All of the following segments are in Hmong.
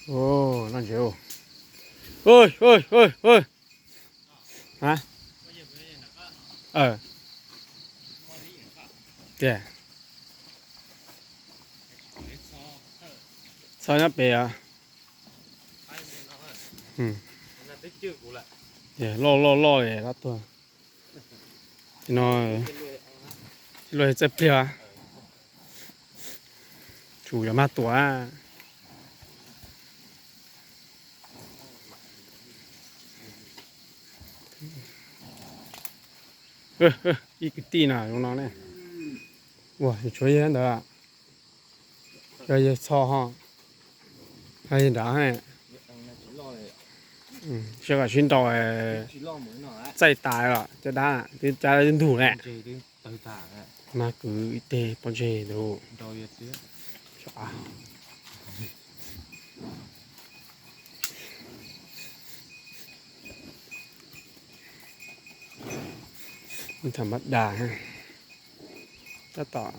Noj ntses. Oj, oj, oj, oj. Ha? Tiag. Txhob nyob pem os. Loj loj loj li dab tuag. No luaj txawj pliag. Tsum yuav mag tuam. Ib kwv tij no zoo no ne. Ua tshuav yawg ntawd, yog yawg Txho ho, yog yawg nrad. Sawv kom sib nraus txaij tas los caj dab twb cab ntug lawm. Mas kwv ib teg pob ntseg tus. Tham mab das, tab tom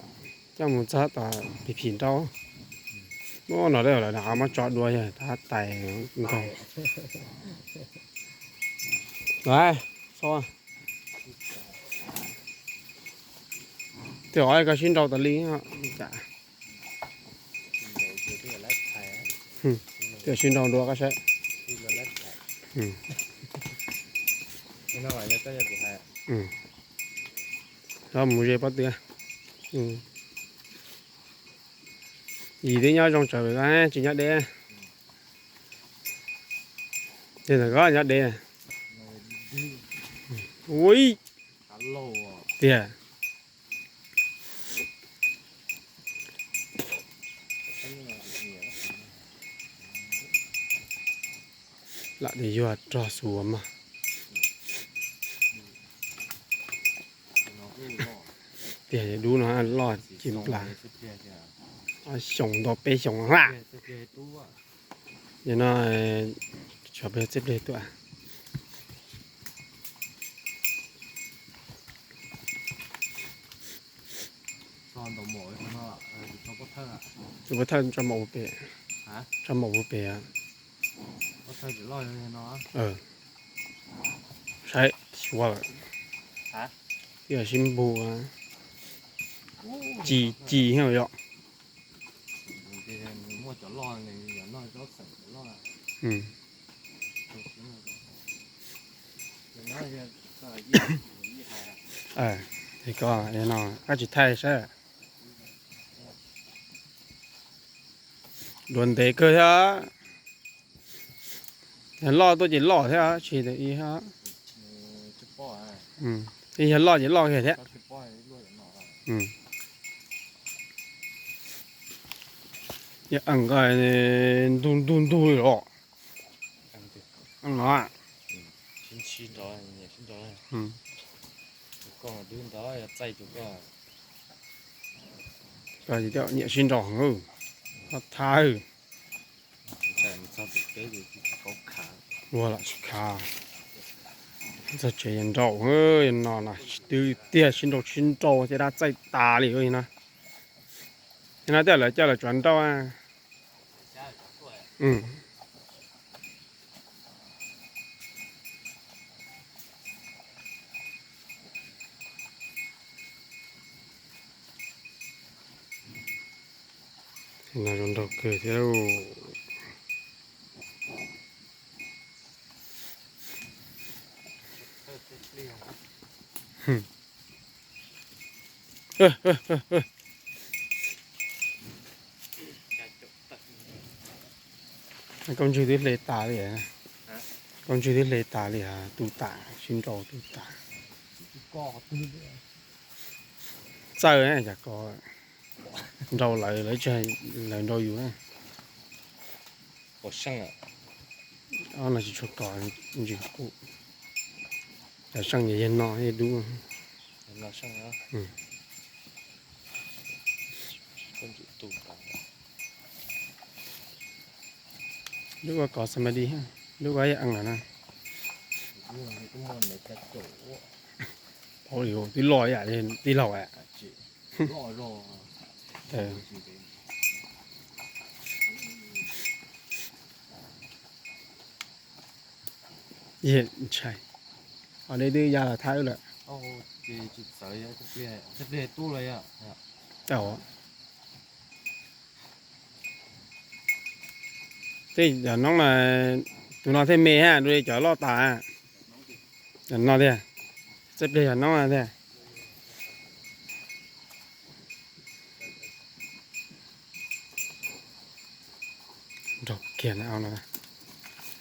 coj mus txog tom phim phim nraud. Muab no lawm, lawv muab tso dua yog tab tais nkaus. Lav, Txho, tej zaum koj sib nraus tas li. Tej zaum sib nraus dua koj saib. Mus ze pob tw. Yim twb nyob zoo tsawv, tsis nyob deb. Ces ntawm koj nyob deb. Ui, tiag. Lam tias yuag rog xus mas. Tiag, dub no loj ci nplas. Xyoo nto peb xyoo lawm. Yog no, tsov peb txij pliag tuaj. Tus pov thawj tso mom ua pem, tso mom ua pem. Saib xyuas lawm, twb yog sib npug, ci ci yom. Es koj no koj tsis thaij saib. Duav ntev kawg thiab. Yog loj tuaj ces loj thiab, tsis tas i. Yog loj ces loj kawg thiab. Yog eem ko ntug ntug ntug li los. No. Koj nyiam sib nraus heev, thab thab. Ua lam tsis khav. Txog tsev nraus no na, twb tiag sib nraus sib nraus ces dab txaij tas li no. Ces no tej lawv coj lawv tsuav nrauj. No zoo nraug kawg thiab. Koj ntswg twb hle tas li. Koj ntswg twb hle tas li, tu tas sib nraus tu tas. Txawj cas ko nraus lawv, lawv tsis, lawv nraus yus. Ob no tsis tshua kos, ntsws qus. Cov seej yog no dub. Lub ua kos xas mas di, lub ua yog ees lawm na. Paub li twb loj ib yam li tij laug. Ntshai, ho dej twb ya los thab wb lawm. Tej cov noob na, tus no thiaj me ha, dua li cov loj tas. Cov no thiab, txaj pliag cov noob no thiab. Nrog kiag na,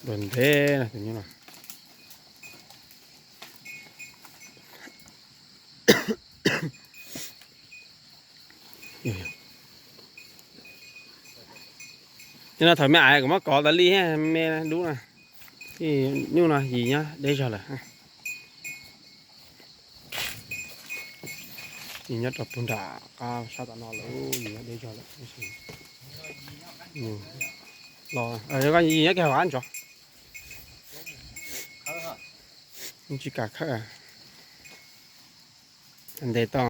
dua ntev na tus nyuj no. Yog no thaum me aiv kuv muab kov tas li, me dub na. Nyuj no yim nyob deb zog lawm. Yim nyob rau puag nram qab sab tom no lawm, yim nyob deb zog lawm. Yim nyob kiag hauv qab ntsov. Tsis kam khawb. Ntes tau.